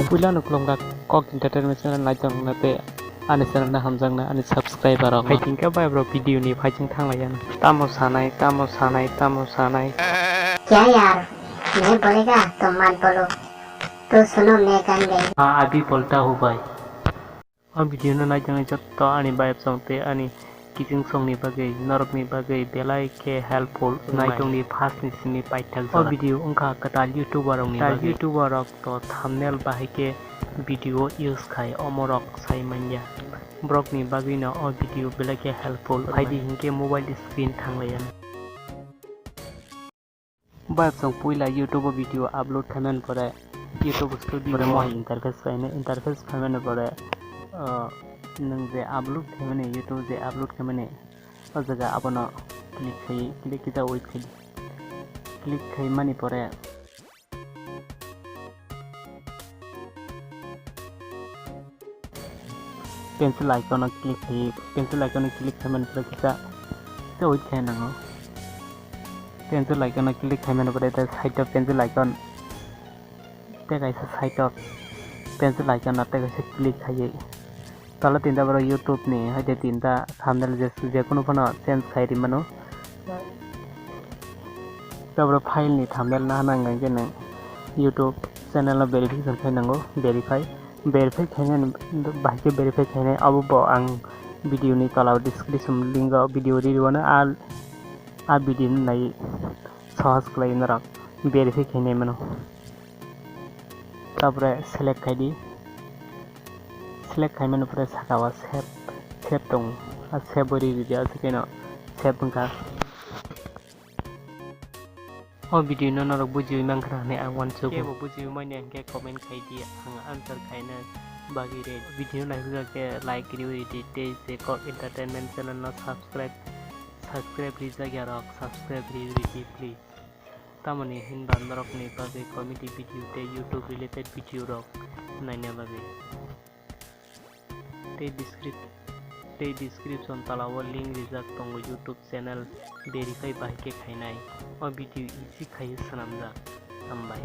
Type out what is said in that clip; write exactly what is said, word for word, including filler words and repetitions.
Puila no khulumkha Kok Entertainment channel naitongnai tei ani channel no hamjaknai ani subscriber rok. Hai tingkha bai bro video ni phaising thanglaiya. Tamo sanai, tamo sanai, tamo sanai. क्या यार, नहीं बोलेगा तो मत बोलो, तो सुनो मैं गान गई। हाँ, अभी बोलता हूँ भाई। O video no naitongnai jotto ani bayapsong tei ani kiching songni bagwi norokni bagwi belai khe helpful wngnai. Naitongni first ni simi paithak jora. O video wngkha kwtal YouTuber rokni bagwi. Kwtal YouTuber rok to thumbnail bahai khe video use khai, omorok sai manya. Borokni bagwino o video belai khe helpful wngnai. Phaidi hinkhe mobile screen thanglaiya. Bayapsong puila YouTube o video upload khaimani pore YouTube Studio pore mo hai interface khaina, interface khaimani pore, uh, nwng je upload khaimani, YouTube je upload khaimani o jaga abono click khai, click kisa wait khai, click khaimani pore pencil icon o click khai, pencil icon o click khaimani pore kisa, kisa wait khai nango. Pencil icon o click khaimani pore tei side o pencil icon tei kaisa side o pencil icon o tei kaisa click khaiwi tola tinta borok YouTube ni hai tei tinta thumbnail je, je kunu phano change khai ri mano. Tabro file ni thumbnail nahana hwnkha khe nwng YouTube channel no verification khai nango, verify, verify khainani bahai khe verify khainai abo bo ang video ni tola o description link o video ri rwno a, a video no nai sohos khlai norok verify khainai mano. Tapore select khai di, select khaimani pore saka o save, save tongo, a save o ri ridi, aswk khe no save wngkha. O video no norok bujiwi mankha hwnwi ang uansukgo. Kebo bujiwi manya hwnkhe comment khai di, ang answer khaina bagwi ready. Video naihukjak khe like riwi ridi tei je Kok Entertainment channel no subscribe, subscribe rijak ya rok, subscribe riwi ridi please. Tamoni hinba norokni bagwi comedy video tei YouTube related video rok naina bagwi. Tei descrip-, tei description tola o link rijak tongo YouTube channel verify bahai khe khainai. O video easy khai swnamjak. Hambai.